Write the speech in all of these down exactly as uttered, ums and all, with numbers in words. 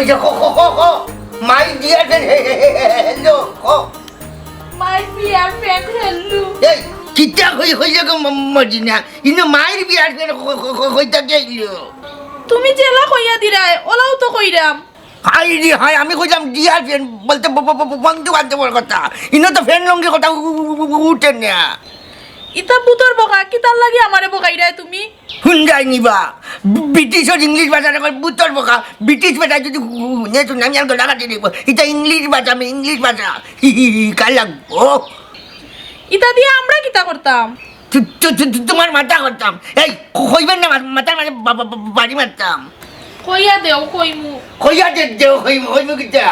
এই যে, ক, ক, ক, ক। My dear friend, হে, হে, হে, হে, hello, ক। My dear friend, hello। এই, কিতা কই, কইলে গো ম-, মদিনা? ইনো my dear friend ক-, ক-, ক-, কইতা কে আইলো? তুমি যেলা কইয়া দিরায়, ওলাউ তো কইরাম। হায় রে হায়, আমি কইলাম dear friend বলতে ব-, ব-, ব-, ব-, বন্ধু বান্ধবর কথা। ইনো তো friend লঙ্গির কথা উ-, উ-, উ-, উ-, উঠে না। ইতা বুতর বকা, কিতার লাগি আমারে বকাইরায় তুমি? হুন যায়নি বা, বি-, ব্রিটিশর ইংলিশ ভাষারে কয় বুতর বকা, ব্রিটিশ ভাষায় যদি হু-, হু-, হুনে হুনে আমি আর গলা কাটি দিব। ইটা ইংলিশ ভাষা, আমি ইংলিশ ভাষা। হি, হি, হি, কার লাগবো? ইতা দিয়া আমরা কিতা করতাম? তু-, তু-, তু-, তু-, তুমার মাথা করতাম। এই, কইবেন না, মা-, মাথার মাঝে বা-, বা-, বা-, বাড়ি মারতাম। কইয়া দেও, কইমু। কইয়া দে-, দেও, কইমু, কইমু কিতা?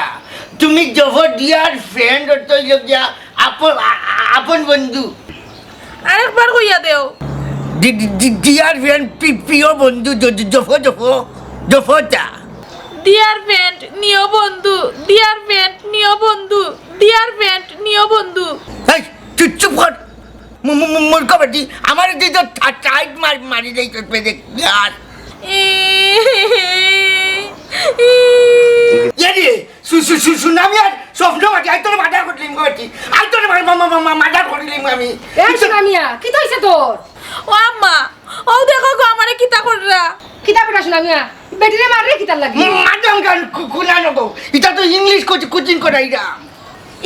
তুমি যখন dear friend অর্থ অইলো গিয়া আপন, আ-, আ-, আপন বন্ধু। আরেকবার কইয়া দেও। D-, D-, D-, dear friend, pre-, প্রিয় বন্ধু, জ-, জ-, জফো, জফো, জফোটা। Dear friend, নিয় বন্ধু। Dear friend, নিয় বন্ধু। Dear friend, নিয় বন্ধু। এই, চুপ, চুপ কর। মু-, মু-, মু-, মূর্খ বেটি, আমার যদি তো ঠা-, ঠাইট মার-, মারি দেই তোর পেটে। আর এ রে, সু-, সু-, সু-, সুনামি আর স্বপ্ন বেটি, আই তোরে murder করিলিমু বেটি। আই তোরে মা-, মা-, মা-, মা-, murder করিলিমু আমি। এই সুনামিয়া, কিতা অইছে তোর? ও আম্মা, ও দেখো গো, আমারে কিতা কররা? কিতা বেটা সুনামিয়া? বেটিরে মাররে কিতার লাগি? মারতাম কেনে, কু-, কুনা নগো। ইটা তো English coach-, coaching করাইরাম।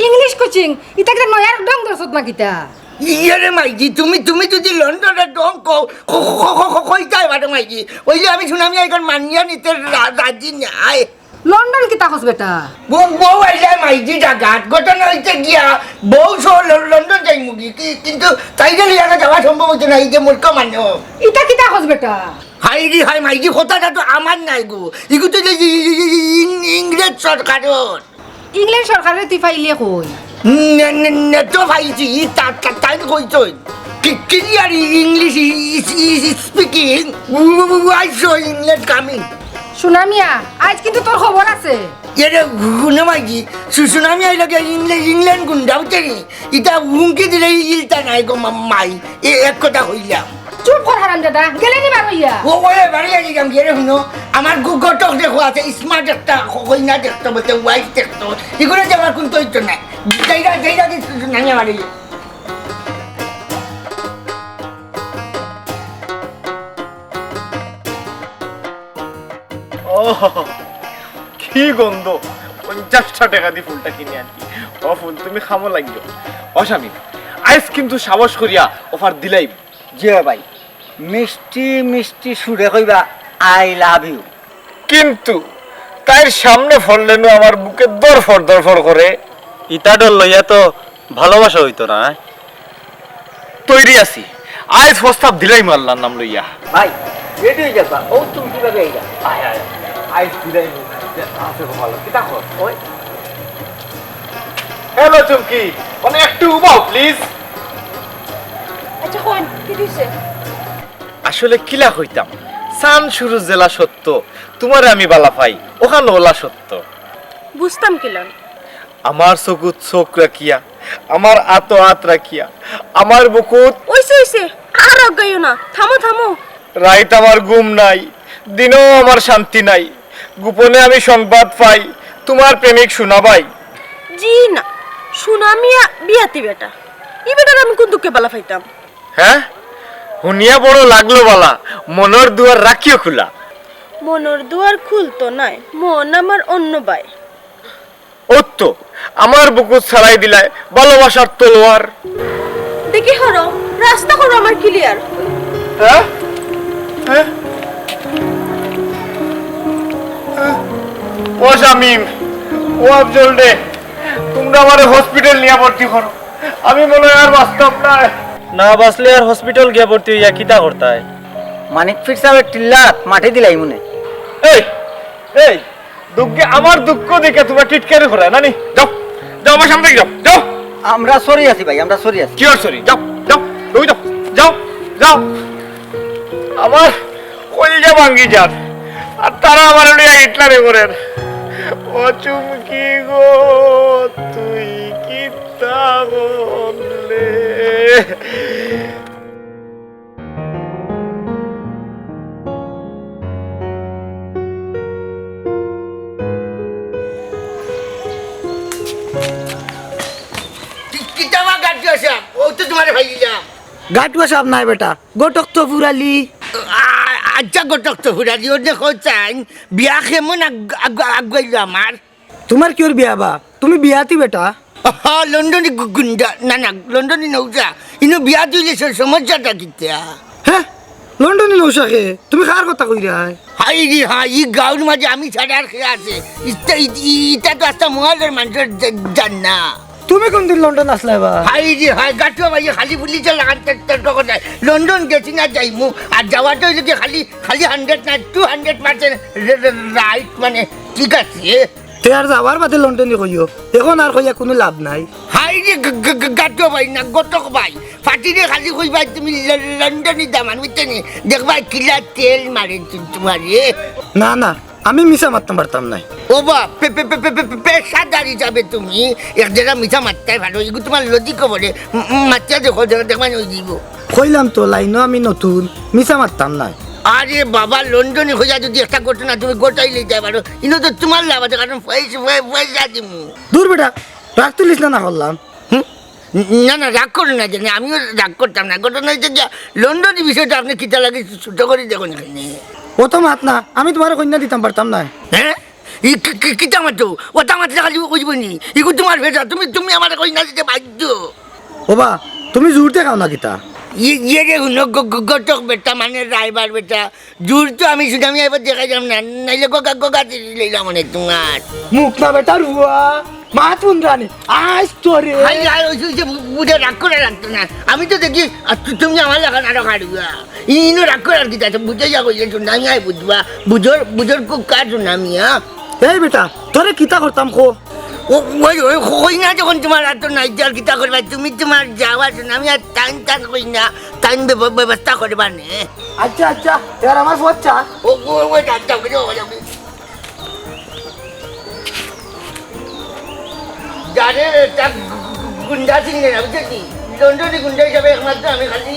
English coaching? ইটা কিতা নয়া ঢং ধরছত না কিতা? ইয়ে রে মাইজি, তুমি, তুমি যদি লন্ডনর ঢং কও, ক-, ক-, ক-, ক-, কইতায় পারো মাইজি। অইলে আমি সুনামিয়া ইখান মানিয়া নিতে রা-, রাজি নায়। লন্ডন কিতা কস বেটা? বউ, বউ আইলে মাইজি জাগাত। ঘটনা অইছে গিয়া, বউ সহ ল-, লন্ডন যাইমুগি। কি-, কিন্তু তাইরে লইয়া যাওয়া সম্ভব অইতো না, ই যে মূর্খ মানুষ। ইতা কিতা কস বেটা? হায় রে হায় মাইজি, কথাটা তো আমার নায় গো। ইগু তো যে ই-, ই-, ই-, ই-, ইং-, ইংরেজ সরকারর। ইংল্যান্ড সরকাররে তুই পাইলে কই? নে-, নে-, নেটো পাইছি, তা-, তা-, তাইন কইছইন। কি-, clear English is, is speaking. Why so England coming? সুনামিয়া, আইজ কিন্তু তোর খবর আছে। এরে, হুনো মাইজি, সু-, সুনামিয়া অইলো গিয়া ইংল্যা-, ইংল্যান্ড গুন্ডা, বুঝছো নি? ইতা হুমকি দিলে ইলতা নায় গো মা-, মাই। এ এক কথা কইলাম। চুপ কর হারামজাদা, গেলে নি বার অইয়া? ও, ওরে, বাড়ি আগে গেলাম, গিয়ে রে হুনো, আমার গু-, ঘটক দেখো আছে, smart একটা হ-, হইনা দেখতো বলতে, wife দেখতো, এগুলো যে আমার কোন তৈরি নাই। যাইরা, যাইরা, যাইরা, নাই আমার এই। ও, কি গন্ধ! পঞ্চাশটা টেকা দি ফুলটা কিনে আনছি। ও ফুল, তুমি খামো লাগিও। ও শামিম, আইজ কিন্তু সাহস করিয়া offer দিলাই। জি ভাই, মিষ্টি মিষ্টি সুরে কইবা, "I love you।" কিন্তু তাইর সামনে পড়লে নু আমার বুকে দরফর দরফর করে। ইতা ডর লইয়া তো ভালোবাসা অইতো না, আয়। তৈরি আছি, আইজ প্রস্তাব দিলাই মারলার নাম লইয়া। ভাই, রেডি অই যাবা, ও তুমি কিভাবে আইলা? আয়, আয়, আইজ দিলাই মারলাম, আছে ভালো, কিতা কর, ওই। হ্যালো চুমকি, মানে একটু উবাও, please। আচ্ছা, কইন, কি দিছে? আসলে কিলা কইতাম, চান শুরু জেলা সত্য, তুমারে আমি বালা পাই, ওখান ওলা সত্য। বুঝতাম কিলান? আমার চকুত চোখ রাখিয়া, আমার আতো আত রাখিয়া, আমার বুকুত অইছে, অইছে, আর আগাইও না, থামো, থামো। রাইত আমার ঘুম নাই, দিনও আমার শান্তি নাই, গোপনে আমি সংবাদ পাই, তুমার প্রেমিক সুনাভাই। জি না, সুনামিয়া বিয়াতি বেটা, ই বেটারে আমি কোন দুঃখে বালা পাইতাম? হ্যাঁ? হুনিয়া বড় লাগলো বালা, মনর দুয়ার রাখিও খোলা। মনর দুয়ার খুলতো নায়, মন আমার অন্য বায়। ওত্তো, আমার বুকুত ছাড়াই দিলায় ভালোবাসার তলোয়ার। দেখি হরো, রাস্তা করো আমার clear। হ্যাঁ? হ্যাঁ? হ্যাঁ? ও শামিম, ও আফজল রে, তুমরা আমারে hospital নিয়া ভর্তি করো। আমি মনে হয় আর বাঁচতাম না। না বাঁচলে আর hospital গিয়া ভর্তি হইয়া কিতা করতায়? মানিক পীর সাহেবের টিল্লাত মাটি দিলাই মনে। এই, এই, দুঃখে, আমার দুঃখ দেখে তোমরা টিটকারি করায় না নি? যাও, যাও, আমার সামনে থেকে যাও, যাও। আমরা sorry আছি ভাই, আমরা sorry আছি। কি আর sorry? যাও, যাও, তুমি যাও, যাও, যাও। আমার কলিজা ভাঙ্গি যার, আর তারা আমার লইয়া হিটলারি করের। ও চুমকি গো, তুই কিতা করলে? গাটুয়া সাব নায় বেটা, ঘটক তো ফুরালি। আ-, আচ্ছা, ঘটক তো ফুরালি, অনে কও চাইন, বিয়া কেমন আগ-, আগ-, আগুয়াইলো আমার? তুমার কিওর বিয়া বা? তুমি বিয়াতি বেটা। আহা, লন্ডনী গু-, গুন্ডা, না, না, লন্ডনী নৌশা। ইনো বিয়াতি অইলে স-, সমস্যাটা কিতা? হে? লন্ডনী নৌশা কে? তুমি কার কথা কইরায়? হায়রে হায়, ই গাউর মাঝে আমি ছাড়া আর কে আছে? ইতা, ই-, ই-, ইতা তো আস্তা মহল্লার মানষর জা-, জান না। তুমি কুনদিন লন্ডন আছলায় বা? হায়রে হায়, গাটুয়া ভাই খালি পুলিশর লাখান তে-, তে-, টকর যায়। লন্ডন গেছি না যাইমু, আর যাওয়াটা অইলো কি খালি, খালি hundred না, two hundred percent রে-, রে-, right, মানে, ঠিক আছে। তে আর যাওয়ার বাদে লন্ডনী কইও, এখন আর কইয়া কুনু লাভ নাই। হায়রে গ-, গ-, গ-, গাটুয়া ভাই না, ঘটক ভাই, ফাটিরে খালি কইবায় তুমি ল-, লন্ডনী দামান, বুঝছো নি? দেখবায় কিলা তেল মারে তু-, তুমারে। না, না, আমি মিছা মাততাম পারতাম নায়। ও বা, পে-, পে-, পেশাদার হিসাবে তুমি এক জাগা মিছা মাততায় পারো, ইগু তুমার লজিক বলে, উম, উম, মাতিয়া দেখো, দেখ-, দেখবায় অই যিবো। কইলাম তো, লাইনো আমি নতুন, মিছা মাততাম নায়। আরে বাবা, লন্ডনী কইয়া যুদি একটা ঘটনা তুমি ঘটাই লইতায় পারো, ইনো তো তুমার লাভ আছে, কারণ পয়সা, পয়-, পয়সা দিমু। দূর বেটা, রাগ তুলিস না, না করলাম। হুম? না, না, রাগ করো না, জানি আমিও রাগ করতাম না। ঘটনা অইছে গিয়া, লন্ডনী বিষয়টা আপনে কিতা লাগি ছোট করি দেখইন কেনে? অত মাত না, আমি তুমারে কইন্যা দিতাম পারতাম নায়। হে? ই কি, কি, কিতা মাতো? অতা মাতলে খালি অইবো নি? ইগু তুমার পেশা, তুমি, তুমি আমারে কইন্যা দিতে বাধ্য। ও বা, তুমি জুরতে খাও না কিতা? ইয়ে, ইয়ে রে হুনো, গ-, গ-, ঘটক বেটা মানে রাইবার বেটা, জুর তো আমি সুনামি আইবার দেখাইলাম না, নাইলে গগা গগা দিলি লইলাম অনে তুমার। মুখ না বেটার হুয়া, মাত হুনরানি, আইস তোরে। হাই, হাই, অইছে, অইছে, বু-, বুঝে রাগ করা লাগতো না। আমি তো দেখি, আর তু-, তুমি আমার লাখান আরো খাড়ুয়া। ই-, ইনো রাগ করার কিতা আছে? বুঝাইয়া কইলে সুনামি আই বুঝবা। বুঝর, বুঝর খুব কাজ সুনামি, হ্যাঁ? এই বেটা, তোরে কিতা করতাম কো? ও, ওই, ওই, কই না যখন তুমার আতো নাই, আর কিতা করবা? তুমি তুমার যাওয়া সুনামি আর টান টান কই না, টান ব্যব-, ব্যবস্থা করবা নে। আচ্ছা, আচ্ছা, এবার আমার ফোন চা। ও, ও, ও, যাও, যাও, যাও, যাও। জানে রে, তা গু-, গু-, গুন্ডা চিনে না, বুঝছস নি? লন্ডনী গুন্ডা হিসাবে একমাত্র আমি খালি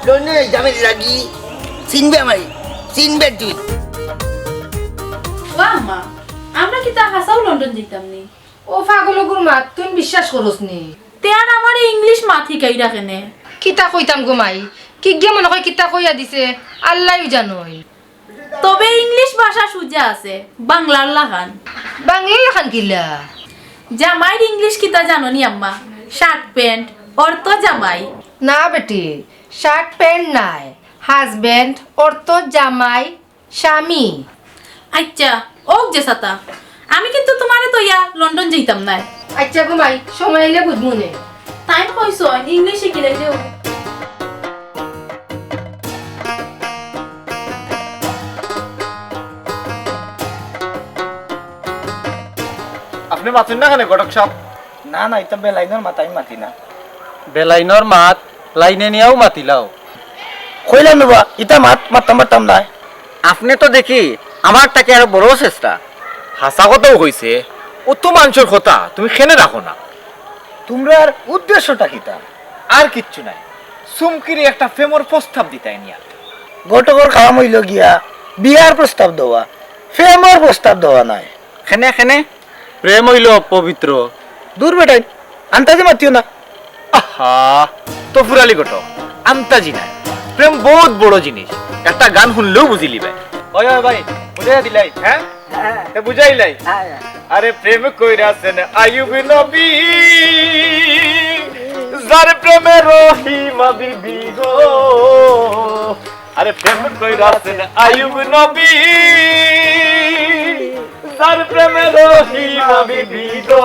লন্ডনে যাবে লাগি। চিনবে আমায়, চিনবে তুই। ও আম্মা, আমরা কিতা হাছাউ লন্ডন যাইতাম নি? ও পাগল অগুর মাত, তুই বিশ্বাস করস নি? তে আর আমারে ইংলিশ মাত হিকাইরা কেনে? কিতা কইতাম গো মাই, কিগিয়ে মনে কয় কিতা কইয়া দিছে, আল্লায়উ জানইন। তবে ইংলিশ ভাষা সুজা আছে, বাংলার লাখান। বাংলার লাখান কিলা? জামাইর ইংলিশ কিতা জানো নি আম্মা? শার্ট প্যান্ট, অর্থ জামাই। না বেটি, শার্ট প্যান্ট নায়, হাজব্যান্ড, অর্থ জামাই, স্বামী। আইচ্ছা, অউক যে ছাতা, আমি কিন্তু তুমারে থইয়া লন্ডন যাইতাম নায়। আইচ্ছা গো মাই, সময় আইলে বুঝমু নে। তাইন কইছইন, ইংলিশ শিখিলাইলেউ। আপনে মাতইন না কেনে ঘটক সাব? না, না, ইতা বেলাইনর মাত, আমি মাতি না। বেলাইনর মাত লাইনে নিয়াউ মাতিলাও। কইলাম না বা, ইতা মাত মাততাম পারতাম নায়। আপনে তো দেখি আমার থাকি আরো বড় চেষ্টা। হাছা কথাউ কইছে, অত মানষর কথা তুমি কেনে রাখো না? তুমরার উদ্দেশ্যটা কিতা? আর কিচ্ছু নায়, চুমকিরে একটা প্রেমর প্রস্তাব দিতায় নিয়া। ঘটকর কাম অইলো গিয়া বিয়ার প্রস্তাব দেওয়া, প্রেমর প্রস্তাব দেওয়া নায়। কেনে, কেনে? প্রেম অইলো অপবিত্র। দূর বেটাইন, আন্তাজি মাতিও না। আহা, তো ফুরালি ঘটক, আন্তাজি নায়। প্রেম বউত বড় জিনিস, একটা গান হুনলেউ বুঝিলিবায়। ওই, ওই ভাই, বুঝাইয়া দিলাই, হ্যাঁ? হ্যাঁ। তে বুঝাইলাই। হ্যাঁ। আরে প্রেম কইরাছেন আইয়ুব নবী, যার প্রেমে রহিমা বিবি গো। আরে প্রেম কইরাছেন আইয়ুব নবী, যার প্রেমে রহিমা বিবি গো।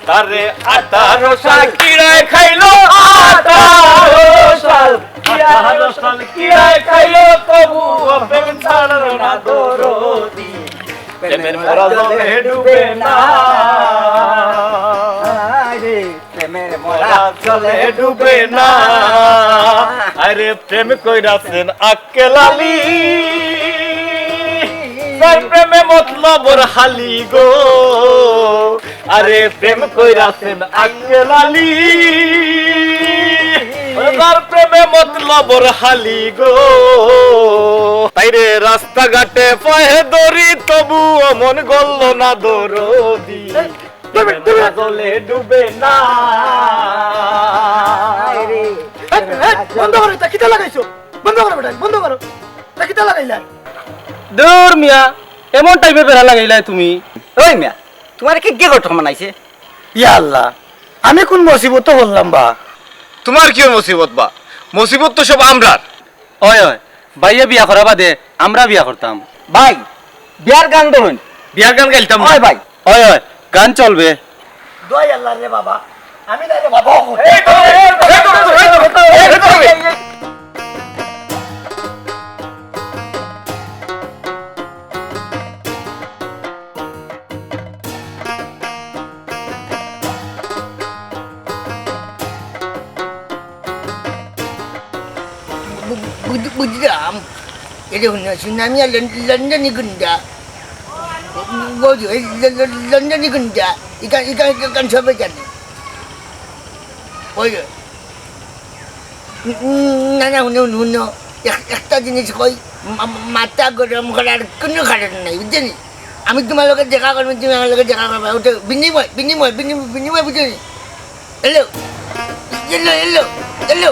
তারে আঠারো সাল কিরায় খাইলো, আঠারো সাল, আঠারো সাল কিরায় খাইলো, তবুও প্রেম ছাড়লো না দরদি। প্রেমের মরা জলে ডুবে না। আরে প্রেমের মরা জলে ডুবে না। আরে প্রেম কইরাছেন আক্কেল আলী, যার প্রেমে মতলবর হালি গো। আরে প্রেম কইরাছেন আক্কেল আলী, যার প্রেমে মতলবর হালি গো। তাইরে রাস্তাঘাটে পায়ে ধরি, তবুও মন গলল না দরদি। প্রেমে মরা জলে ডুবে না। আরে লাগাইছো? বন্ধ করো বেটা, বন্ধ করো। তা কিতা লাগাইলা? দূর মিয়া, এমন টাইমে বেড়া লাগাইলায় তুমি। ওই মিয়া, তুমারে কিগিয়ে ঘটক বানাইছে? ইয়া আল্লাহ, আমি কুন মুসিবতো পড়লাম বা? তুমার কিওর মুসিবত বা? মুসিবত তো সব আমরার। অয়, অয়, ভাইয়ে বিয়া করা বাদে আমরা বিয়া করতাম। ভাই, বিয়ার গান ধরইন। বিয়ার গান গাইতাম না। অয় ভাই। অয়, অয়, গান চলবে। দোয়াই আল্লাহ রে বাবা, আমি তাইলে বাবা হব। এই তো, এই তো, এই তো, এই তো, এই তো, এই তো। বু-, বুঝ-, বুঝলাম। এটা হুনো, সুনামিয়া লন-, লন্ডনী গুন্ডা। ও যে, ওই ল-, ল-, লন্ডনী গুন্ডা। ইখান, ইখান, ইখান সবে জানে। ওই যে। উম, না, না, হুনো, হুনো, হুনো। এক-, একটা জিনিস কই, মা-, মাথা গরম করার কুনু কারণ নাই, বুঝছো নি? আমি তুমার লগে দেখা করমু, তুমি আমার লগে দেখা করবা। ওটা বিনিময়, বিনিময়, বিনিময়, বিনিময়, বুঝছো নি? হ্যালো? Hello, hello, hello?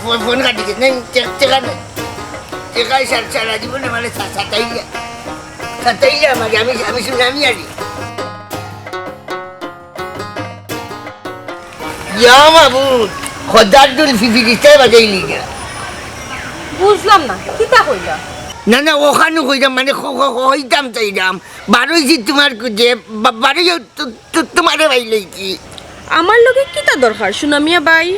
ফো-, ফোন কাটি গেছে। নাই, টে-, টেকা নাই। টেকায় সার-, সারা জীবন আমারে সা-, সাতাইলা। সাতাইলা আমারে, আমি, আমি সুনামিয়ারে। ইয়া মাবুদ, খোদার দুল ফি-, ফিরিস্তায় বাজাইলি না। বুঝলাম না, কিতা কইলা? না, না, অখানউ কইরাম, মানে, খ-, খ-, খ-, কইতাম চাইরাম। বারইছি তুমার কুজে, বা-, বারইয়া তু-, তু-, তুমারে পাইলাইছি। আমার লগে কিতা দরকার, সুনামিয়া ভাই?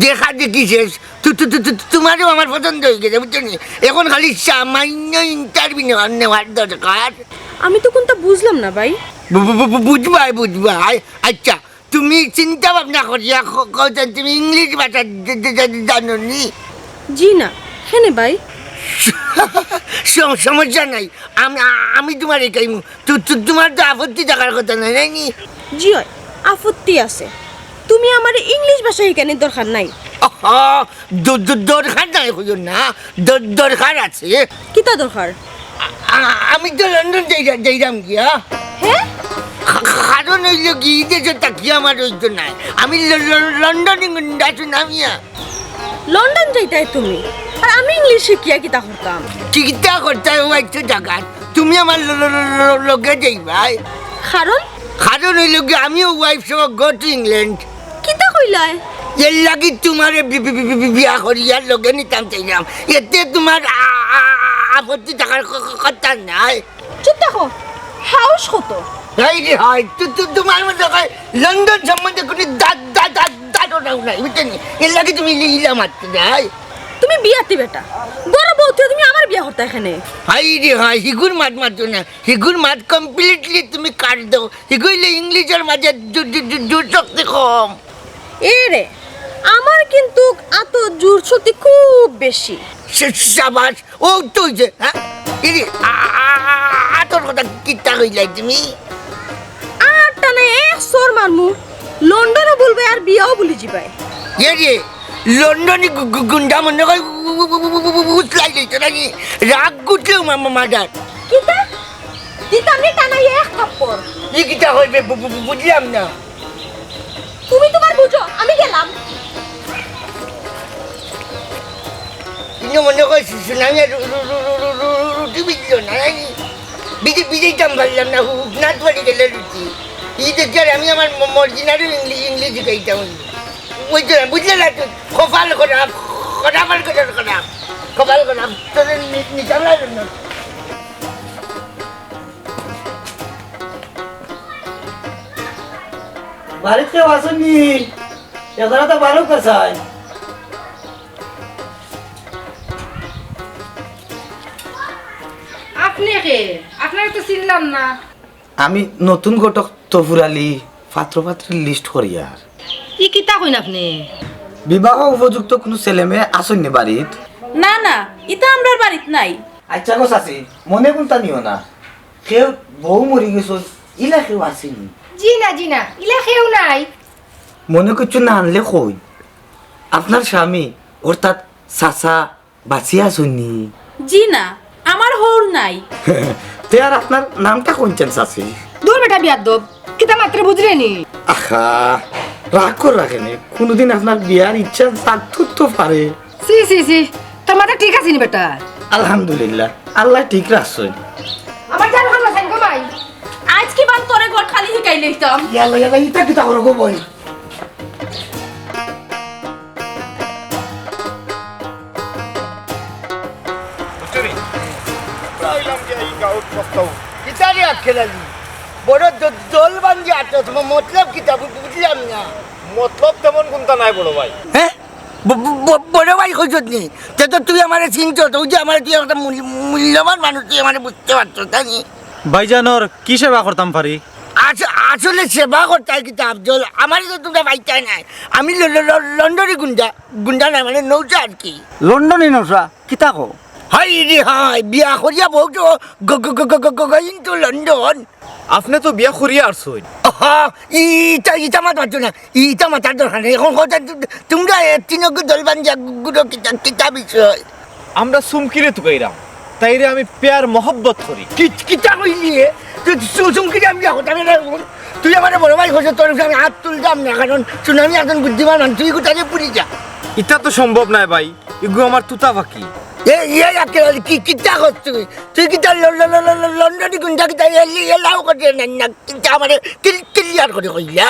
দেখা দেখি শেষ। তু-, তু-, তু-, তু-, তুমারেও আমার পছন্দ অইগেছে, বুঝছো নি? এখন খালি সামান্য interview নেওয়ার, নেওয়ার দরকার। আমি তো কুনতা বুঝলাম না, ভাই। বু-, বু-, বু-, বু-, বুঝবায়, বুঝবায়। আচ্ছা, তুমি চিন্তা ভাবনা করিয়া ক-, কও যে তুমি ইংলিশ ভাষা জা-, জা-, জা-, জানো নি? জি না, কেনে ভাই? সম-, সমস্যা নাই, আমি, আমি তুমারে শিখাইমু। তু-, তু-, তুমার তো আপত্তি থাকার কথা নায়, নায় নি? জি অয়, আপত্তি আছে। তুমি আমারে ইংলিশ ভাষা শিখানির দরকার নাই। আহা, দ-, দ-, দরকার নাই কইও না, দ-, দরকার আছে। কিতা দরকার? আ-, আ-, আমি তো লন্ডন যাইরা-, যাইরাম গিয়া। হে? কা-, কারণ অইলো কি, ই দেশো থাকিয়া আমার অইতো নায়। আমি ল-, ল-, লন্ডনী গুন্ডা সুনামিয়া। লন্ডন যাইতায় তুমি, আর আমি ইংলিশ শিখিয়া কিতা করতাম? কিতা করতায় ও আইছো জাগাত? তুমি আমার ল-, ল-, ল-, ল-, লগে যাইবায়। কারণ? কারণ অইলো কি, আমিও wife সহ go to England। কিতা কইলায়? এর লাগি তুমারে বি-, বি-, বি-, বি-, বি-, বিয়া করিয়া লগে নিতাম চাইরাম। এতে তুমার আ-, আ-, আ-, আপত্তি থাকার ক-, ক-, কথা নায়। চুপ থাকো, সাহস কত? হায় রে হায়, তু-, তু-, তুমার মতো কয় লন্ডন সম্বন্ধে কুনু দা-, দা-, দা-, ধারণাও নাই, বুঝছো নি? এর লাগি তুমি লি-, ইলা মাতরায়। তুমি বিয়াতি বেটা, বড় বউ থুইয়া তুমি আমার বিয়া করতায় কেনে? হায় রে হায়, হিগুর মাত মাতো না, হিগুর মাত completely তুমি কাট দেও। হিগু অইলে ইংলিশর মাঝে জু-, জু-, জু-, জুর শক্তি কম। এ রে, আমার কিন্তু আতো জুর শক্তি খুব বেশি। সা-, সাবাস, ও তো অইছে, হ্যাঁ? ইরে, আ-, আ-, আ-, আ-, আতর কথা কিতা কইলায় তুমি? আটটা না এক চড় মারমু, লন্ডনও ভুলবায় আর বিয়াও ভুলি যিবায়। এ রে, লন্ডনী গু-, গু-, গুন্ডা মনে কয় উ-, উ-, উছলাই দিতো নাকি? রাগ উঠলেও মা-, মা-, মার্ডার। কিতা? দিতাম রে টানাই এক থাপ্পড়। ই কিতা কইবে বু-, বু-, বু-, বুঝলাম না। তুমি তুমার বুঝো, আমি গেলাম। কিন্তু মনে কয় সু-, সুনামিয়া রু-, রু-, রু-, রুটি বিজলো না, জানি? বিজে-, বিজাইতাম পারলাম না, হু-, হুকনাত পড়ি গেল রুটি। ই দেখি আর আমি আমার ম-, মর্জিনারও ইংলি-, ইংলিশ শিখাইতাম। ওই তো, বুঝলে না তো? কপাল খারাপ, কপাল খারাপ, কপাল খারাপ। তোদের নি-, নিতাম না জন্য। বাড়িত কেউ আছইন নি? এ ঘরো তো বারো কাছাই। আপনে কে? আপনারে তো চিনলাম না। আমি নতুন ঘটক তফুর আলী, পাত্র পাত্রীর list করিয়ার। ই কিতা কইন আপনে? বিবাহ উপযুক্ত কুনু ছেলে মেয়ে আছইন নি বাড়িত? না, না, ইতা আমরার বাড়িত নাই। আইচ্ছা গো চাচি, মনে কুনতা নিও না। কেউ বউ মরি গেছইন, ইলা কেউ আছইন নি? জি না, জি না, ইলা কেউ নাই। মনে করছো না আনলে কই? আপনার স্বামী, অর্থাৎ চাচা, বাঁচিয়া আছইন নি? জি না, আমার হউর নাই। তে আর আপনার নামটা কইনছেন চাচি? দূর বেটা বিয়াদ্দব, কিতা মাতরে বুঝরে নি? আহা, রাগ কররা কেনে? কুনুদিন আপনার বিয়ার ইচ্ছা জাগতো তো পারে। ছি, ছি, ছি, তোর মাথা ঠিক আছে নি বেটা? আলহামদুলিল্লাহ, আল্লায় ঠিক রাখছইন। আমার জান ভালা চাইন গো মাই। আইজ কিবান তোরে ঘটকালি হিকাইলাইতাম। ইয়াল্লা, ইয়াল্লা, ইতা কিতা করো গো বইন? বুঝছো নি? আমরা অইলাম যে এই গাউত পস্তাও। কিতা রে আক্কেল আলী? বড় দ-, দল বান্ধি আটস, ম-, মতলব কিতা বু-, বুঝলাম না। মতলব তেমন কুনতা নাই বড় ভাই। হ্যাঁ? ব-, ব-, ব-, বড় ভাই কইছত নি? তে তো তুই আমারে চিনছত, অউ যে আমারে তুই একটা মূল্য-, মূল্যবান মানুষ, তুই আমারে বুঝতে পারছত, তাই নি? ভাইজানর কি সেবা করতাম পারি? আস-, আসলে সেবা করতায় কিতা আফজল, আমারে তো তুমরা পাইতায় নায়। আমি ল-, ল-, ল-, লন্ডনী গুন্ডা, গুন্ডা নায় মানে নৌশা আর কি। লন্ডনী নৌশা? কিতা কও? হায় রে হায়, বিয়া করিয়া বউ তো গ-, গ-, into London। আপনে তো বিয়া করিয়া আরছইন। আহা, ই-, ইটা, ইটা মাত মাততো না, ইটা মাতার দরকার নাই। এখন কথা তু-, তুমরা এ তিনগু দল বান্ধিয়া গু-, গুরু কিতা, কিতা বিষয়? আমরা চুমকিরে তুকাইরাম, তাইরে আমি পেয়ার মহব্বত করি। কি, কিতা কইলি এ? তুই চু-, চুমকিরে আমি বিয়া করতাম না এখন। তুই আমারে বড় ভাই কইছস, তোর উপরে আমি আত তুলতাম না, কারণ সুনামি একজন বুদ্ধিমান মানুষ, তুই কোথায় পুরি যা। ইটা তো সম্ভব নায় ভাই, ইগু আমার তুতা পাখি। এ, এ, এ, কি, কিতা কস তুই? তুই কিতা ল-, ল-, ল-, ল-, ল-, লন্ডনী গুন্ডা কিতা এ, এ, লাউ করে না, না, কিতা আমারে ক্লি-, clear করে কইলা?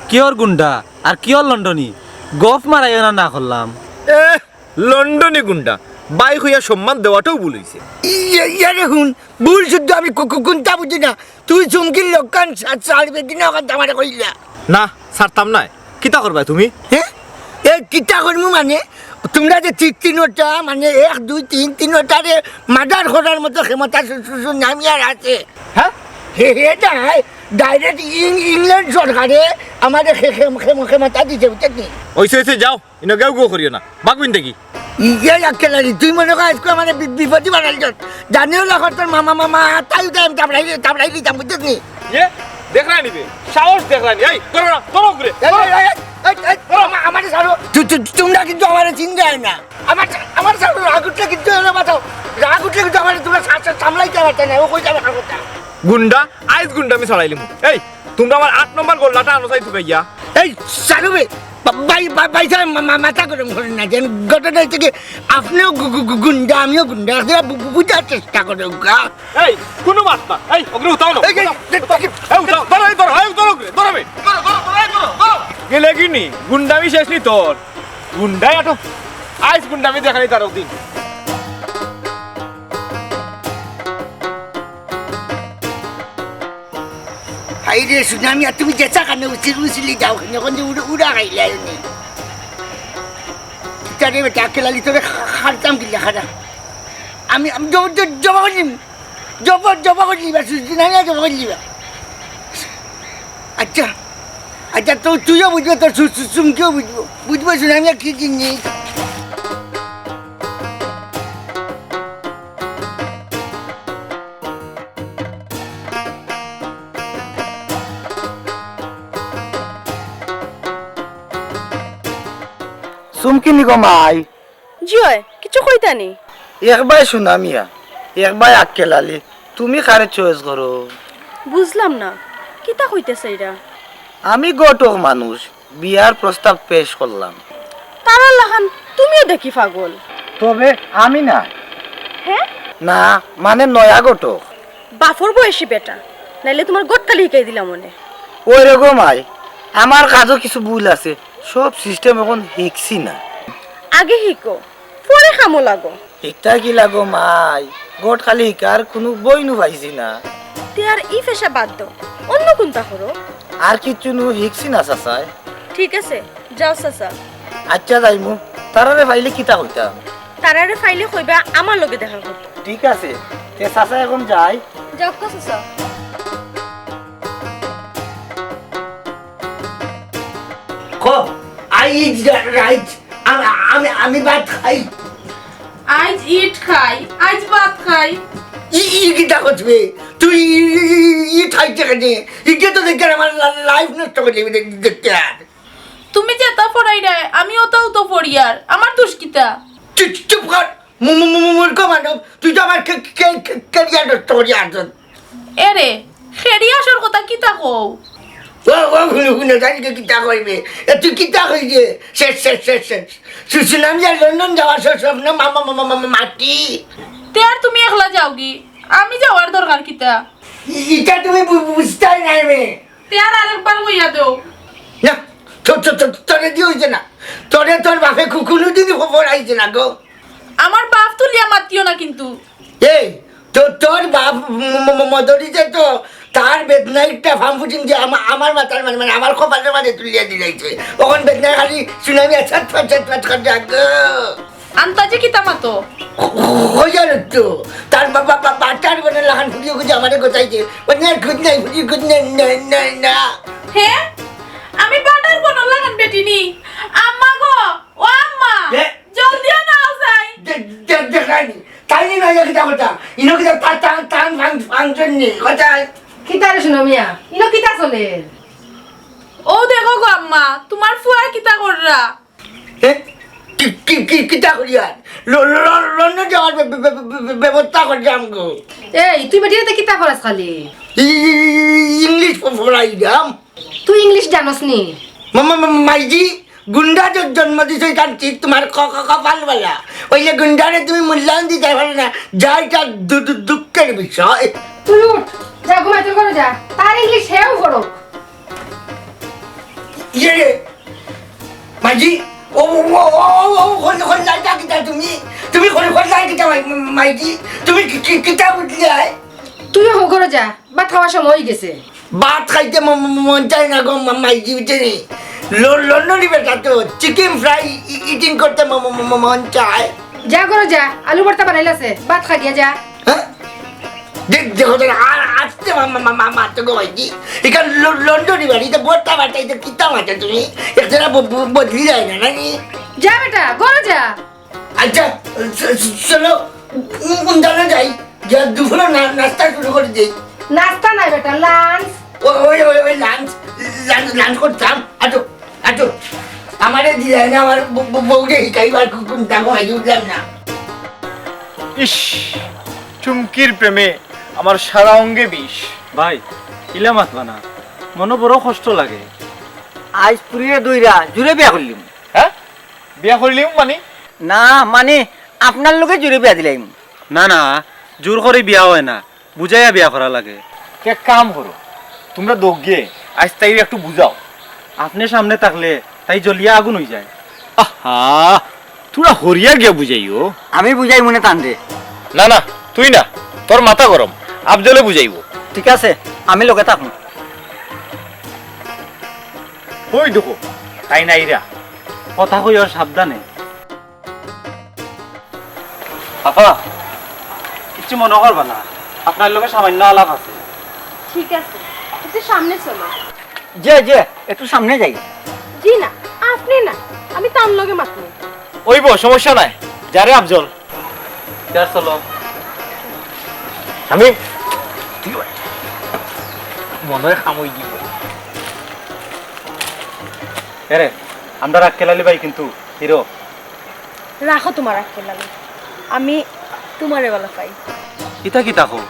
কিয়র গুন্ডা আর কিয়র লন্ডনী? গফ মারাইও না, না করলাম। এ, লন্ডনী গুন্ডা, ভাই কইয়া সম্মান দেওয়াটাও ভুল অইছে। ইয়ে, ইয়ে রে হুন, ভুল শুদ্ধ আমি কু-, কু-, কুনটা বুঝি না। তুই চুমকির লক্ষণ সা-, ছাড়বে কি না, ওখান আমারে কইলা। না, ছাড়তাম নায়। কিতা করবায় তুমি? হ্যাঁ? এ, কিতা করমু মানে? তুমরা যে তি-, তিনোটা, মানে এক, দুই, তিন, তিনোটারে murder করার মতো ক্ষমতা শু-, শু-, শু-, নামিয়ার আছে। হ্যাঁ? হে, হে, তাই direct ইং-, ইংল্যান্ড সরকারে আমারে খে-, খে-, খে-, ক্ষমতা দিছে, বুঝছস নি? অইছে, অইছে, যাও। ইনো গেউ গেউ করিও না। বাগুইন দেখি। ইয়ে আক্কেল আলী, তুই মনে কর আজকে আমারে বি-, বিপদী বানাইছস। জানিও না তোর মামা, মামা, তাই উদা আমি তাবড়াই, তাবড়াই দিতাম, বুঝছস নি? ইয়ে, দেখরায় নি বে। সাহস দেখরায় নি। এই, ধরো না, ধরো ঘুরে। এই, এই, এই, এই, এই, এই, আমা-, আমারে ছাড়ো। তু-, তু-, তুমরা কিন্তু আমারে চিনরায় না। আমার, আমার ছাড়ো, রাগ উঠলে কিন্তু এনে বাঁচাও। রাগ উঠলে কিন্তু আমারে তুমরা সা-, সা-, সামলাইতায় পারতায় না। ও কই যাবে আমার কথা? গুন্ডা, আইজ গুন্ডা আমি ছাড়াইলিমু। এই, তুমরা আমার আট নম্বর গোল্লাটা আনো চাই তুকাইয়া। এই, ছাড়ো বে। বা-, ভাই, ভাই, ভাই সাহেব, মা-, মা-, মাথা গরম করেন না, যেন ঘটনা হচ্ছে কি, আপনিও গু-, গু-, গু-, গুন্ডা, আমিও গুন্ডা, আপনারা বু-, বু-, বুঝার চেষ্টা করেন, গা। এই, কুনু মাত না। এই, অগ্রে উঠাও না। এই, এই, উঠাও। এই, উঠাও। ধরো, এই ধরো, এই ধরো, অগ্রে, ধরো বে। ধরো, ধরো, ধরো, এই ধরো, ধরো। গেলে কি নি? গুন্ডামি শেষ নি তোর? গুন্ডাই আটো। আইজ গুন্ডামি দেখানি তার দিন। হায় রে, সুনামিয়া, তুমি যেছা কানে উচির উচিলি যাও, এখন যে উড়া, উড়া খাইলে আইনি। কিতা রে বেটা, আক্কেল আলী, তোরে খা-, খারতাম কিলা খারা? আমি, আমি জব-, জব-, জবা করিম। জব-, জবা করিলিবা, সু-, সুনামিয়া জবা করিলিবা। আচ্ছা, আচ্ছা, তো তুইও বুঝবে, তোর সু-, সু-, চুমকিও বুঝবো। বুঝবো সুনামিয়া কি জিনিস? চুমকি নি গো মাই। জি অয়, কিচ্ছু কইতা নি? এক বায় সুনামিয়া, এক বায় আক্কেল আলী, তুমি কারে choice করো? বুঝলাম না, কিতা কইতে চাইরা? আমি ঘটক মানুষ, বিয়ার প্রস্তাব পেশ করলাম। তারার লাখান তুমিও দেখি পাগল। তবে আমি না। হ্যাঁ? না, মানে নয়া ঘটক। বাপর বয়সী বেটা, নাইলে তুমার ঘটকালি হিকাই দিলাম অনে। ওই রে গো মাই, আমার কাজও কিছু ভুল আছে, সব system এখন হিকছি না। আগে হিকো, পরে কামো লাগো। ইতা কিলা গো মাই, ঘটকালি হিকার কুনু বইনু পাইছি না। তে আর ই পেশা বাদ দেও, অন্য কুনতা করো। আর কিচ্ছু নু হিকছি না চাচায়। ঠিক আছে, যাও চাচা। আচ্ছা যাইমু, তারারে পাইলে কিতা কইতাম? তারারে পাইলে কইবা আমার লগে দেখা করতে। ঠিক আছে, তে চাচা এখন যাই। যাও চাচা। ক, আইজ রা-, রাইত আম-, আমি, আমি ভাত খাই। আইজ ইট খাই, আইজ ভাত খাই। ই, ই কিতা করবে? তুই ই, ই, ই, ই খাইতে কেনে? ইটা তো দেখে আমার লা-, life নষ্ট করে দিবে দেখ-, দেখতে আর। তুমি যেতা পড়াইরায়, আমি ওতাউ তো পড়িয়ার। আমার দোষ কিতা? চুপ, চুপ কর। মু-, মু-, মু-, মু-, মূর্খ মানব, তুই তো আমার কে-, কে-, কে-, career নষ্ট করিয়া আছস। এরে, খেড়ি আসর কথা কিতা কও? ও, ও, হুনো, হুনো, জানি তো কিতা কইবে। এ, তুই কিতা কইবে? শেষ, শেষ, শেষ, শেষ। সু-, সুনামিয়ার লন্ডন যাওয়ার সব স্বপ্ন মা-, মা-, মা-, মা-, মা-, মাটি। তে আর তুমি একলা যাওগি? আমি যাওয়ার দরকার কিতা? ই-, ইটা তুমি বু-, বুঝতায় নায় বে। তে আর আরেকবার কইয়া দেও। না, তো-, তো-, তো-, তোরে দিয়া অইছে না। তোরে তোর বাপে কু-, কুনুদিনই খবর আইছে না গো। আমার বাপ তুলিয়া মাতিও না কিন্তু। এই, তো-, তোর বাপ ম-, ম-, ম-, মদরিছে তো তার বেদনাইটা ফাম ফুটিং দিয়া আমা-, আমার মাথার মাঝে, মানে, আমার কপালের মাঝে তুলিয়া দিলাইছে। অখন বেদনায় খালি সুনামিয়া ছটফট, ছটফট করে ডাক গো। আন্তাজি কিতা মাতো? হইয়া তো। তার বাবা বা-, বাটার বনের লাখান ফুটিয়ে গুজে আমারে গোতাইছে। ও না, খুদ নাই, ফুটিয়ে খুদ নাই, না, না, না। হে? আমি বাটার বনর লাখান বেটি নি? আম্মা গো, ও আম্মা, হে? জলদি আও না, আও যাই। দে-, দে-, দেখায়নি। তাই নি নয় কিতা কথা? ইনো কিতা তা-, তা-, তান ফাং-, ফাংশন নি? কোথায়? কিতা রে সুনামিয়া? ইনো কিতা চলে? ও দেখো গো আম্মা, তোমার ফুয়া কিতা কররা? এ? কি, কি, কি, কিতা করিয়ার? ল-, ল-, ল-, লন্ডন যাওয়ার ব্য-, ব্য-, ব্য-, ব্য-, ব্য-, ব্যবস্থা করলাম গো। এই, তুই বেটিরে তে কিতা করাস খালি? ই-, ই-, ই-, ইংলিশ প-, পড়াই দাম। তুই ইংলিশ জানস নি? মা-, মা-, মা-, মাইজি, গুন্ডা জ-, জন্ম দিছে, ইখান ঠিক তোমার ক-, ক-, কপাল বালা। অইলে গুন্ডারে তুমি মূল্যায়ন দিতায় পারো না, যা ইটা দু-, দু-, দুঃখের বিষয়। তুই উঠ, যা ঘুমাই, তুই ঘরো যা। তার ইংলিশ হেও পড়ো। ইয়ে রে, মাইজি, ও, ও, খোল, খোল, লাইটা কিতা তুমি? তুমি খোল, খোল, লাই কিতা, মাই-, মাইজি? তুমি কি, কি, কিতা বুঝলে, আয়? তুইও হো ঘরো যা, ভাত খাওয়ার সময় অই গেছে। ভাত খাইতে ম-, ম-, মন চায় না গো, মা-, মাইজি, বুঝছো নি? ল-, লন্ডনি বেটা তো, chicken fry ই-, eating করতে ম-, ম-, ম-, মন চায়। যা ঘরো যা, আলু ভর্তা বানাইল আছে, ভাত খা গিয়া যা। হ্যাঁ? দেখ, দেখো তো, আর আসতে মা-, মা-, মা-, মা-, মারতো গো ভাইজি। এখান ল-, লন্ডনি বাড়িতে ভর্তা বাটাইতে কিতা মারতো তুমি? একটা ব-, ব-, বদলি যায় না, নাকি? যা বেটা, ঘরো যা। আচ্ছা, চ-, চ-, চলো, উ-, উন্দানো যাই। যা দুপুরে না-, নাস্তা শুরু করে দেই। নাস্তা নাই বেটা, lunch। ও-, ওই, ওই, ওই lunch, lunch, lunch করতাম। আটো, আটো। আমারে দিয়ে না, আমার ব-, ব-, বউরে হিকাইবার কু-, কুন্তা গো, আমি বুঝলাম না। ইস, চুমকির প্রেমে আমার সারা অঙ্গে বিষ। ভাই, ইলা মাতবা না, মনো বড় কষ্ট লাগে। আইজ পুরিরে দইরা জুরে বিয়া করলিম। হ্যাঁ? বিয়া করলিম মানে? না, মানে আপনার লগে জুরে বিয়া দিলাইম। না, না, জোর করি বিয়া অয় না, বুঝাইয়া বিয়া করা লাগে। এক কাম করো, তুমরা দোগিয়ে আইজ তাইরে একটু বুঝাও। আপনে সামনে থাকলে তাই জ্বলিয়া আগুন অইযায়। আহা, থুড়া হরিয়া গিয়া বুঝাইও। আমি বুঝাইমুনে তানরে। না, না, তুই না, তোর মাথা গরম, আফজলে বুঝাইবো। ঠিক আছে, আমি লগে থাকমু। ওই দেখো, তাইন আইরা। কথা কইও সাবধানে। আপা, কিচ্ছু মনো করবা না, আপনার লগে সামান্য আলাপ আছে। ঠিক আছে, একটু সামনে চলো। জি, জি, একটু সামনে যাই। জি না, আপনে না, আমি তান লগে মাতমু। অইবো, সমস্যা নাই। যা রে আফজল। যা চলো। আমি মনে হয় খামই দিব। এরে, আমরার আক্কেল আলী ভাই কিন্তু হিরো। রাখো তোমার আক্কেল আলী, আমি তোমারে বালা পাই। ইতা কিতা কও?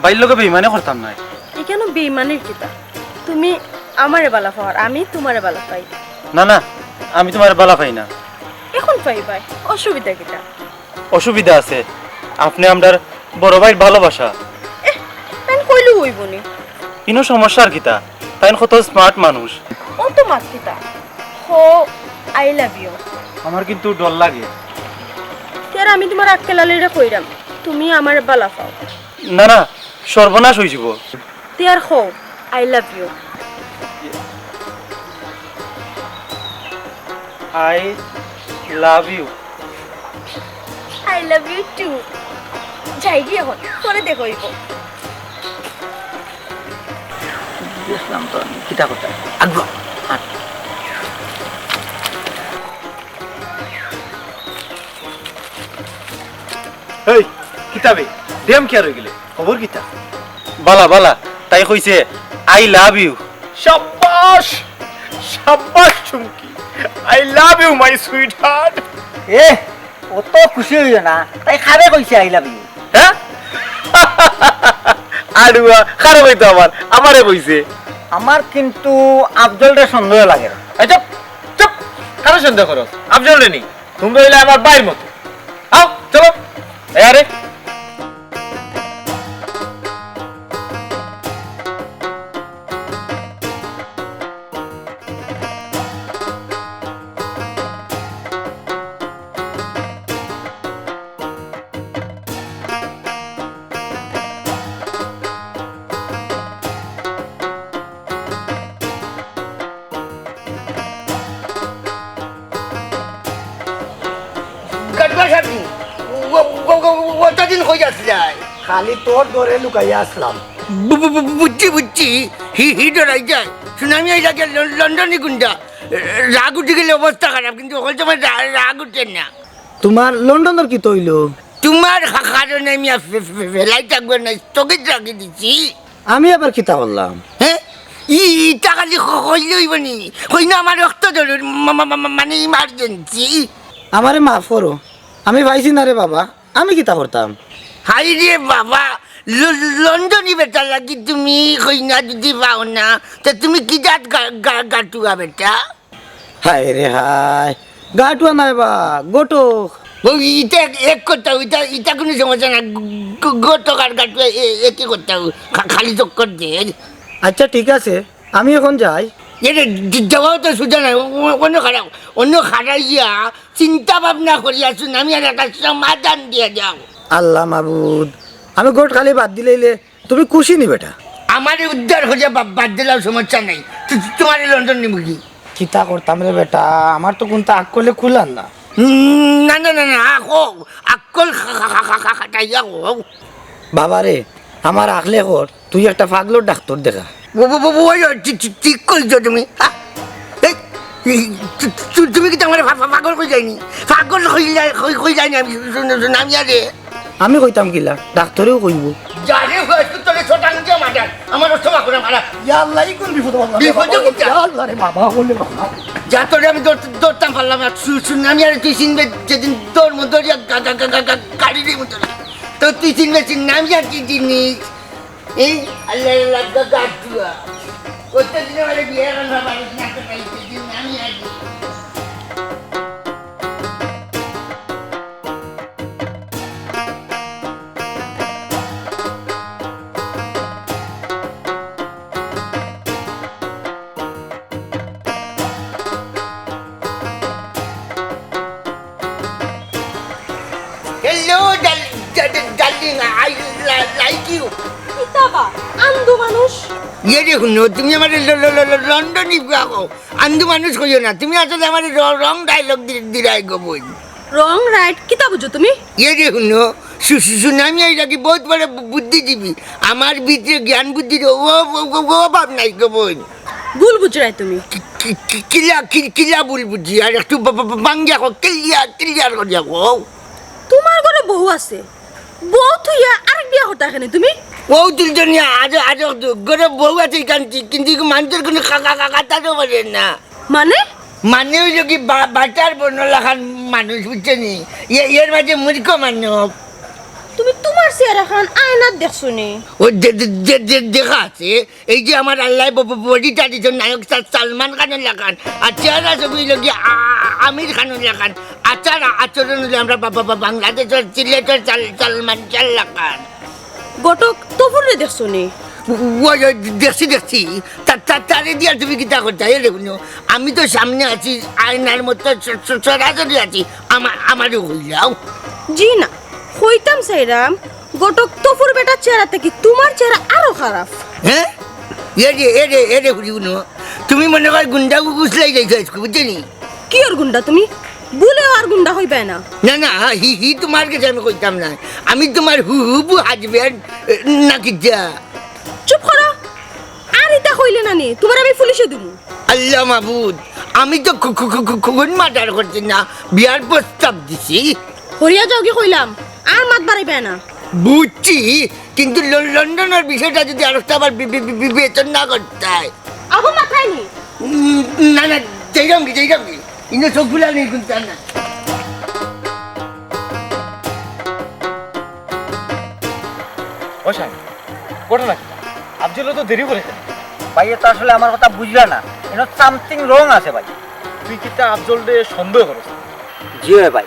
ভাইর লগে বেইমানি করতাম নায়। ইখানো বেইমানির কিতা? তুমি আমারে বালা পাও আর আমি তোমারে বালা পাই। না, না, আমি তোমারে বালা পাই না। এখন পাইবায়, অসুবিধা কিতা? অসুবিধা আছে, আপনে আমরার বড় ভাইর ভালোবাসা। এহ, তাইন কইলেউ অইবো নি। ইনো সমস্যার কিতা? তাইন কত smart মানুষ। অত মাত কিতা? কও, I love you। আমার কিন্তু ডর লাগে। তে আর আমি তোমার আক্কেল আলীরে কইরাম, তুমি আমারে বালা পাও। না, না, সর্বনাশ অইযিবো। তে আর কও, I love you। I love you। I love you too। যাইগি এখন, পরে দেখা অইবো। দেখলাম তো আমি, কিতা কথা। আগুয়া। এই, কিতা বে? ডেম কিয়ার অইগেলে? খবর কিতা? বালা, বালা। তাই কইছে, "I love you।" শাবাশ! শাবাশ চুমকি! I love you, my sweetheart! এ, অত খুশি অইও না। তাই কারে কইছে, "I love you"? হ্যাঁ? আড়ুয়া, কারে কইতো আবার? আমারে কইছে। আমার কিন্তু আফজলরে সন্দেহ লাগে। এই চুপ, চুপ। কারে সন্দেহ করো? আফজলরে নি। তুমরা অইলে আমার ভাইর মতো। আও, চলো। এই আরে। গাটুয়া সাহেব, ও, ও, ও, ও, অতদিন কই আছলায়? খালি তোর ডরে লুকাইয়া আছলাম। বু-, বু-, বু-, বুঝছি, বুঝছি। হি, হি ডরাই যায়। সুনামি আইলা গেল লন-, লন্ডনি গুন্ডা। রাগ উঠি গেলে অবস্থা খারাপ, কিন্তু অখন সময় রা-, রাগ উঠে না। তুমার লন্ডনর কিতা অইলো? তুমার কা-, কারণে আমি আর ফে-, ফে-, ফে-, ফেলাই থাকবো না, স্থগিত রাখি দিছি। আমি আবার কিতা করলাম? হ্যাঁ? ই, ইটা খালি ক-, কইলে অইবো নি? কই না আমার রক্ত জরুরি, মা-, মা-, মা-, মা-, মানে emergency। আমারে মাফ করো, আমি পাইছি না রে বাবা, আমি কিতা করতাম? হায় রে বাবা, ল-, লন্ডনি বেটা লাগি তুমি কইনা যদি পাও না, তে তুমি কি জাত গা-, গা-, গাটুয়া বেটা? হায় রে হায়, গাটুয়া নায় বা, ঘটক। ও, ইটা এক, এক কথা, ইটা, ইটা কুনু সমস্যা না। গ-, গ-, ঘটক আর গাটুয়া এ-, একই কথা, খা-, খালি চক্কর দে। আচ্ছা, ঠিক আছে, আমি অখন যাই। এরে, য-, যাওয়াও তো সুজা নায়, অ-, অ-, অন্য খাড়াও, অন্য খাড়াইয়া চিন্তা ভাবনা করিয়া সুনামিয়ার একটা সমাধান দিয়া যাও। আল্লাহ মাবুদ, আমি ঘটকালি বাদ দিলাইলে তুমি খুশি নি বেটা? আমারে উদ্ধার করিয়া বা-, বাদ দিলাও, সমস্যা নাই। তু-, তু-, তুমারে লন্ডন নিমু কি? কিতা করতাম রে বেটা, আমার তো কুন্তা আক্কলে কুলার না। উম, না, না, না, না, আ, কও, আক্কল খা-, খা-, খা-, খা-, খা-, খাটাইয়া কও। বাবা রে, আমার আখলে কর, তুই একটা পাগলর ডাক্তর দেখা। ও, ও, ও, ও, ওই, ওই, ঠিক, ঠিক, ঠিক কইছো তুমি। হ্যাঁ? এই, এই, তু-, তু-, তুমি কিতা আমারে পা-, পা-, পাগল কইলায় নি? পাগল কইলা-, কই-, কইলায় নি আমি, শু-, শু-, শু-, আমি আরে। আমি কইতাম কিলা? ডাক্তরেও কইবো। যা রে, ওই তো তোরে ছোটাং দিয়া মারার। আমার অস্ত মাকুরা মারা। ইয়া আল্লাহ, ই কোন বিপদ বাবা? বিপদে কিতা? ইয়া আল্লাহ রে বাবা, বলে বাবা। যা তোরে আমি ধর-, ধরতাম পারলাম না। শু-, শু-, আমি আরে তুই চিনবে যেদিন ধরমু ধরিয়া গা-, গা-, গাড়ি দিমু তোরে। তো তুই চিনবে চিন, আমি আর কি জিনিস? এই আল্লাহ, আল্লাহ, গা-, গাটুয়া। কতদিন আমারে বিয়ে রান্না বাড়ি না তো নাই, সেদিন আমি আর কি। Hello, ডাল-, ডা-, ডা-, darling, I li-, like you. কিতা বা, আন্দু মানুষ। ইয়ে রে হুনো, তুমি আমারে ল-, ল-, ল-, ল-, লন্ডনি পাগো। আন্দু মানুষ কইও না, তুমি আসলে আমারে র-, wrong dialogue দি-, দিরায় গো বইন। Wrong right? কিতা বুঝো তুমি? ইয়ে রে হুনো, সু-, সু-, সুনামি আইলা কি বহুত বড় বু-, বুদ্ধিজীবী। আমার ভিতরে জ্ঞান বুদ্ধির অ-, অ-, অ-, অ-, অভাব নাই গো বইন। ভুল বুঝরায় তুমি। কি-, কি-, কি-, কিলা, কি-, কিলা ভুল বুঝি? আর একটু বা-, বা-, বা-, বাঙ্গিয়া কও, clear, clear করিয়া কও। তুমার ঘরো বউ আছে, বউ থুইয়া আরেক বিয়া করতায় কেনে তুমি? বউ তুলছো নিয়া, আজ, আজ তো ঘরো বউ আছে ইখান ঠিক, কিন্তু ইগু মানষর কুনু কা-, কা-, কা-, কাতারও বলে না। মানে? মানে অইলো কি বা-, বাটার বনর লাখান মানুষ, বুঝছো নি? এ-, এর মাঝে মূর্খ মানব। তুমি তুমার চেহারাখান আয়নাত দেখছো নি? ও দে-, দে-, দে-, দে-, দেখা আছে। এই যে আমার আল্লায় ব-, ব-, body টা দিছইন নায়ক সা-, সালমান খানর লাখান, আর চেহারা ছবি অইলো গিয়া আ-, আ-, আমির খানর লাখান, আচার আচরণ অইলো আমরা বা-, বা-, বা-, বাংলাদেশর সিলেটর সাল-, সালমান শাহর লাখান। ঘটক তফুররে দেখছো নি? ওই, ওই, দেখছি, দেখছি। তা-, তা-, তারে দিয়া তুমি কিতা করতায়? এরে হুনো, আমি তো সামনে আছি, আয়নার মতো স-, স-, সরাসরি আছি। আমা-, আমারে কইলাও। জি না, কইতাম চাইরাম, ঘটক তফুর বেটার চেহারা থাকি তুমার চেহারা আরো খারাপ। হ্যাঁ? এরে, এরে, এরে, হুরি হুনো। তুমি মনে কয় গুন্ডা গু-, গুছলাই যাইছো আজকে, বুঝছো নি? কিওর গুন্ডা তুমি? ভুলেও আর গুন্ডা কইবায় না। না, না, হি, হি তুমার গেছে আমি কইতাম না। আমি তুমার হু, হুবু husband, এ, না কিতা? চুপ করো। আর ইতা কইলে না নি, তুমারে আমি পুলিশে দিমু। আল্লাহ মাবুদ, আমি তো খু-, খু-, খু-, খু-, খুন murder করছি না, বিয়ার প্রস্তাব দিছি। হরিয়া যাওগি কইলাম, আর মাত বাড়াইবায় না। বুঝছি, কিন্তু ল-, লন্ডনর বিষয়টা যদি আরেকটা আবার বি-, বি-, বি-, বিবেচনা করতায়। আবু মাথায় নি। উম, না, না, যাইরাম কি, যাইরাম কি? ইনো চোখ ফুলা নেই কিন্তু আর না। ও সাহেব, ঘটনা কি? আফজল তো দেরি করে কেন? ভাই, এ তো আসলে আমার কথা বুঝলা না, এনো সামথিং রং আছে ভাই। তুই কিতা আফজলরে সন্দেহ করস? জি অয় ভাই,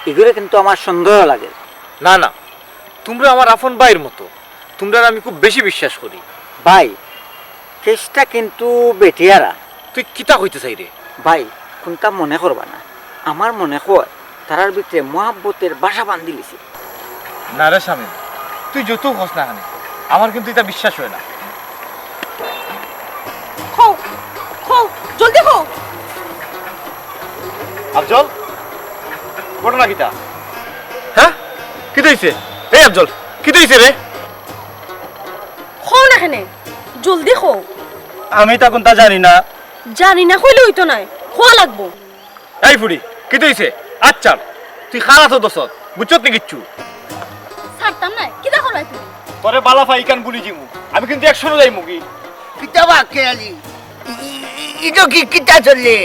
ইগুরে কিন্তু আমার সন্দেহ লাগে। না, না, তুমরা আমার আপন ভাইর মতো, তুমরারে আমি খুব বেশি বিশ্বাস করি। ভাই, কেসটা কিন্তু বেটিয়ারা। তুই কিতা কইতে চাইরে? ভাই, কুনতা মনে করবা না, আমার মনে কয় তারার ভিতরে মহাব্বতের বাসা বান্ধিলিছে। না রে শামীম, তুই যত কস না কেনে, আমার কিন্তু ইতা বিশ্বাস অয় না। কও, কও, জলদি কও। আফজল, ঘটনা কিতা? হ্যাঁ, কিতা অইছে? এই আফজল, কিতা অইছে রে? কও না কেনে, জলদি কও। আমি ইতা কুনতা জানি না। জানি না কইলে অইতো নায়, কওয়া লাগবো। এই ফুড়ি, কিতা অইছে? আচ্ছা, তুই খালা তো দোষত, বুঝছত নি কিচ্ছু? ছাড়তাম নায়, কিতা করবায় তুমি? তোরে বালা পাই ইখান ভুলি যিমু, আমি কিন্তু একশনো যাইমু গি। কিতা বা আক্কেল আলী? ই-, ই-, ই-, ইটা কি, কিতা চললে?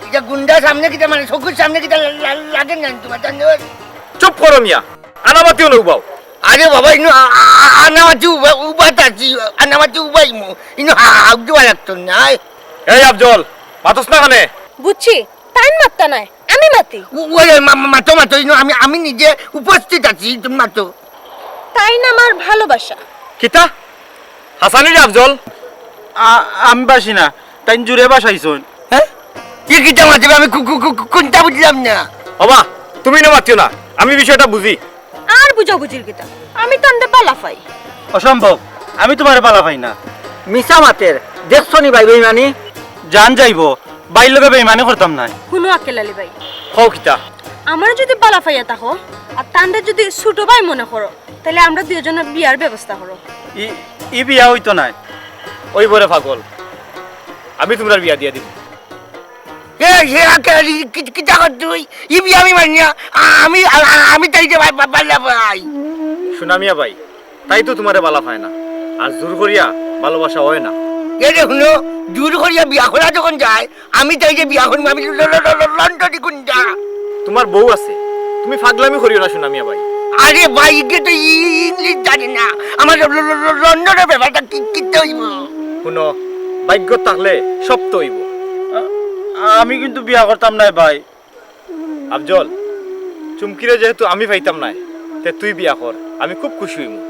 ইটা গুন্ডা সামনে কিতা, মানে, চকুর সামনে কিতা লা-, লা-, লাগে না তোমার, জানো? চুপ করো মিয়া, আনামাতিও না উবাও। আরে বাবা, ইনো আ-, আ-, আ-, আনামাতি উবা-, উবাত আছি, আনামাতি উবাইমু। ইনো হা-, হাউক দেওয়া লাগতো না। এই আফজল, মাতস না কেনে? বুঝছি, তাইন মাততা নায়, আমি মাতি। ও-, ওরে মা-, মা-, মাতো, মাতো, ইনো আমি, আমি নিজে উপস্থিত আছি, তুমি মাতো। তাইন আমার ভালোবাসা। কিতা? হাছানি রে আফজল? আ-, আমি বাসি না, তাইন জুরে বাসাইছইন। হ্যাঁ? ই কিতা মাতইন? আমি কু-, কু-, কু-, কু-, কুনতা বুঝলাম না। ওবা, তুমি ইনো মাতিও না, আমি বিষয়টা বুঝি। আর বুঝাবুঝির কিতা? আমি তানরে বালা পাই। অসম্ভব, আমি তুমারে বালা পাই না। মিছা মাতের, দেখছো নি ভাই বেইমানি? জান যাইবো, ভাইর লগে বেইমানি করতাম নায়। হুনো আক্কেল আলী ভাই। কও কিতা? আমারে যুদি বালা পাইয়া থাকো, আর তানরে যুদি ছোট ভাই মনে করো, তাইলে আমরা দুইজনর বিয়ার ব্যবস্থা করো। ই, ই বিয়া অইতো নায়। অইবো রে পাগল, আমি তুমরার বিয়া দিয়া দিমু। এ, এ, আক্কেল আলী, কি-, কিতা কর তুই? ই বিয়া আমি মানি না। আ-, আমি, আ-, আ-, আমি তাইরে বা-, বা-, বালা পাই। সুনামিয়া ভাই, তাই তো তুমারে বালা পায় না। আর জোর করিয়া ভালোবাসা অয় না। এ রে হুনো, জোর করিয়া বিয়া করা যখন যায়, আমি তাইরে বিয়া করমু, আমি ল-, ল-, ল-, ল-, লন্ডনি গুন্ডা। তুমার বউ আছে, তুমি ফাগলামি করিও না সুনামিয়া ভাই। আরে ভাই, ইগে তো ই-, ই-, ইংলিশ জানে না। আমার ল-, ল-, ল-, ল-, লন্ডনর ব্যাপারটা কি, কিতা অইবো? হুনো, ভাগ্যত থাকলে সব তো অইবো। আ-, আমি কিন্তু বিয়া করতাম নায় ভাই। আফজল, চুমকিরে যেহেতু আমি পাইতাম নায়, তে তুই বিয়া কর, আমি খুব খুশি অইমু।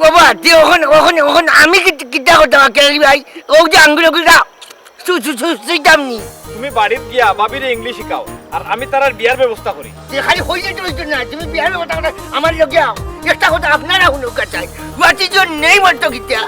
বাবা, তে অখন, অখন, অখন আমি কি, কিতা করতাম, আক্কেল আলী ভাই? অউ যে আঙ্গুল, আঙ্গুল না, সু-, সু-, সু-, সুইতাম নি। তুমি বাড়িত গিয়া ভাবিরে ইংলিশ শিখাও, আর আমি তারার বিয়ার ব্যবস্থা করি। তে খালি কইলে তো অইতো না, তুমি বিয়ার ব্যবস্থা করো, আমার লগে আও। একটা কথা আপনারা হুনো, কাচাই, what is your name অর্থ কিতা?